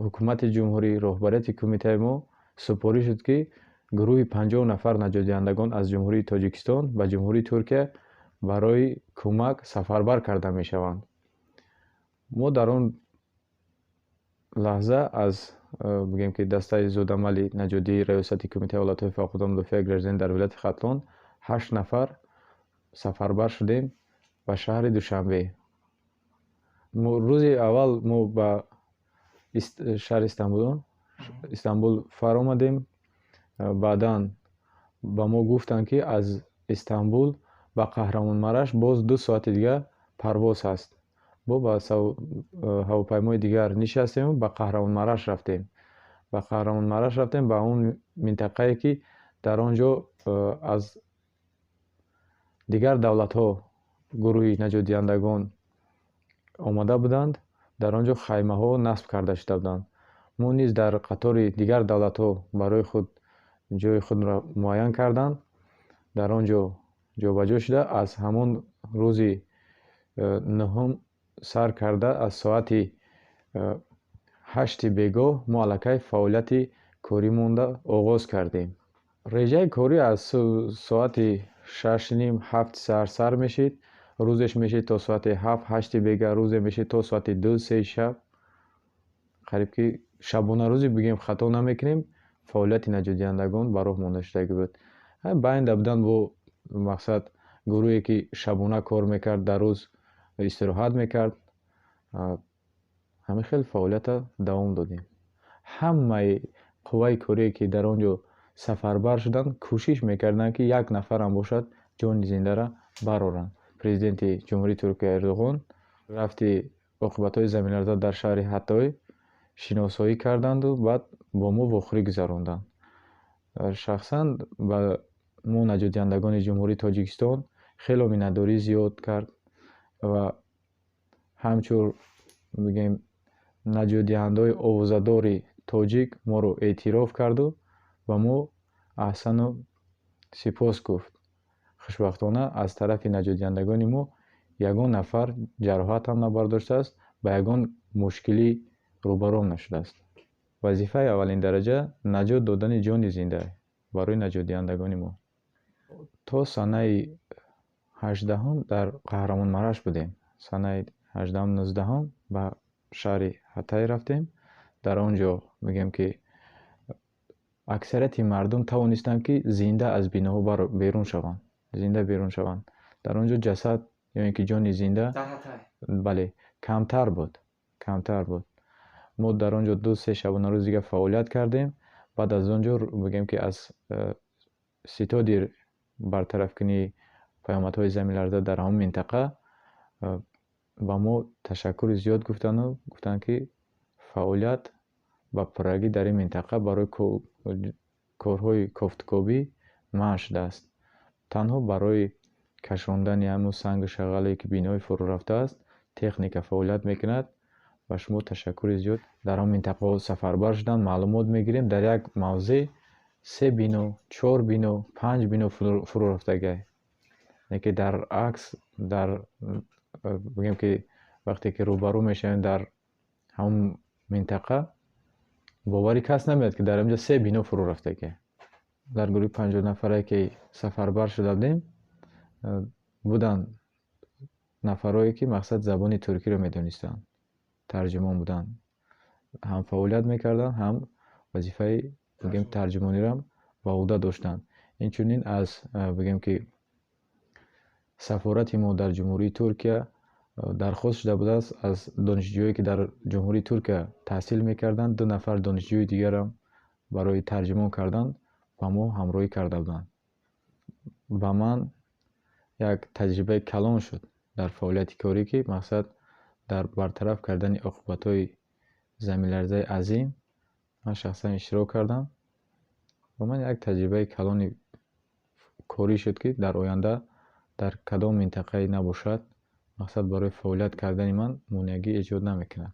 Ҳукумати ҷумҳурӣ, роҳбарияти кумитаи мо супориш шуд, ки гурӯҳи 50 нафар наҷотдиҳандагон аз Ҷумҳурии Тоҷикистон ба Ҷумҳурии Туркия барои кӯмак сафарбар карда мешаванд. Мо дар он лаҳза аз, бигем ки, дастаи зудамали наҷотдиҳии раёсати Кумитаи ҳолатҳои фавқулода, мудофиаи гражданӣ дар вилояти Хатлон ҳашт нафар сафарбар шудем ба шаҳри Душанбе. Рӯзи аввал мо ба шаҳри Истанбул фаромадем. Баъдан ба мо гуфтанд, ки аз Истанбул ба Қаҳрамонмараш боз 2 соати дигар парвоз ҳаст. Мо ба ҳавопаймои дигар нишастему ба Қаҳрамонмараш рафтем. Ба Қаҳрамонмараш рафтем, ба он минтақае, ки дар он ҷо аз дигар давлатҳо гурӯҳи наҷотдиҳандагон омада буданд. Дар он ҷо хаймаҳо насб карда шуда буданд. Мо низ дар қатори дигар давлатҳо барои худ ҷои худро муайян карданд. Дар он ҷо ҷобаҷо шуда, аз ҳамон рӯзи 9-ум сар карда, аз соати 8-и бегоҳ мо аллакай фаъолияти коримонда оғоз кардем. Реҷаи корӣ аз соати 6:30, 7-и саҳар сар мешид. Рӯзеш мешид то соати 7, 8-и бегаҳ, рӯзе мешид то соати 2, 3-и шаб. Қариб ки шабонарӯзӣ бигем, хато намекунем, фаъолияти наҷотдиҳандагон ба роҳ монда шудагӣ буд. Байнда буданд бо мақсад гурӯҳе, ки шабона кор мекард, дар рӯз истироҳат мекард. Ҳамин хел фаъолията давом додем. Ҳамаи қувваи корие, ки дар он ҷо сафарбар шуданд, кӯшиш мекарданд, ки як нафарам бошад, ҷони зиндаро бароранд. Президенти Ҷумҳурии Туркия Эрдоғон рафти оқибатҳои заминларза дар шаҳри Ҳатой шиносоӣ карданду баъд бо мо вохӯрӣ гузаронданд. Шахсан ба мо, наҷотдиҳандагони Ҷумҳурии Тоҷикистон, хело миннатдорӣ зиёд кард ва ҳамчун, бигем, наҷотдиҳандаҳои овозадори тоҷик моро эътироф карду ба мо аҳсану сипос гуфт. Хушбахтона, аз тарафи наҷотдиҳандагони мо ягон нафар ҷароҳат ҳам набардоштааст, ба ягон мушкилӣ рӯбарӯ нашудааст. Вазифаи аввалиндараҷа наҷот додани ҷони зинда барои наҷотдиҳандагони мо. То санаи 18-ум дар Қаҳрамонмараш будем. Санаи 18-ум, 19-ум ба шаҳри Ҳатай рафтем. Дар он ҷо, мегӯем ки, аксарияти мардум тавонистанд, ки зинда аз биноҳо берун шаванд, зинда берун шаванд. Дар он ҷо ҷасад ё ин ки ҷони зинда, бале, камтар буд, камтар буд. Мо дар он ҷо 2-3 шабонарӯз дигар фаъолият кардем. Баъд аз он ҷо, бигӯем ки, аз ситоди бартарафкунии паёмадҳои заминларза дар ҳамон минтақа ба мо ташаккури зиёд гуфтанду гуфтанд, ки фаъолият ба пуррагӣ дар ин минтақа барои корҳои кофтукобӣ манъ шудааст. Танҳо барои кашондани ҳамун сангу шағале, ки бинои фурӯ рафтааст, техника фаъолият мекунад. Ба шумо ташаккури зиёд. Дар он минтақаҳо сафарбар шуданд, маълумот мегирем: дар як мавзеъ се бино, чор бино, панҷ бино фурӯ рафтагиай. Яке дар акс, дар, бигӯем ки, вақте ки рӯбарӯ мешавем дар ҳамон минтақа, боварӣ кас намеояд, ки дар инҷо се бино фурӯ рафтагиай. Дар гурӯҳи 50 нафаре, ки сафарбар шуда будем, буданд нафарое, ки мақсад забони туркиро медонистанд, тарҷумон буданд, ҳам фаъолият мекарданд, ҳам вазифаи, бигӯем, тарҷумониро ба уҳда доштанд. Инчунин аз, бигӯем ки, сафорати мо дар Ҷумҳурии Туркия дархост шуда будааст аз донишҷӯе, ки дар Ҷумҳурии Туркия таҳсил мекарданд, ду нафар донишҷӯи дигарам барои тарҷумон кардан ба мо ҳамроҳӣ карда буданд. Ба ман як таҷрибаи калон шуд дар фаъолияти корӣ, ки мақсад дар бартараф кардани оқибатҳои заминларзаи азим ман шахсан иштирок кардам. Ба ман як таҷрибаи калони корӣ шуд, ки дар оянда дар кадом минтақае набошад, мақсад барои фаъолият кардани ман монеагӣ эҷод намекунад.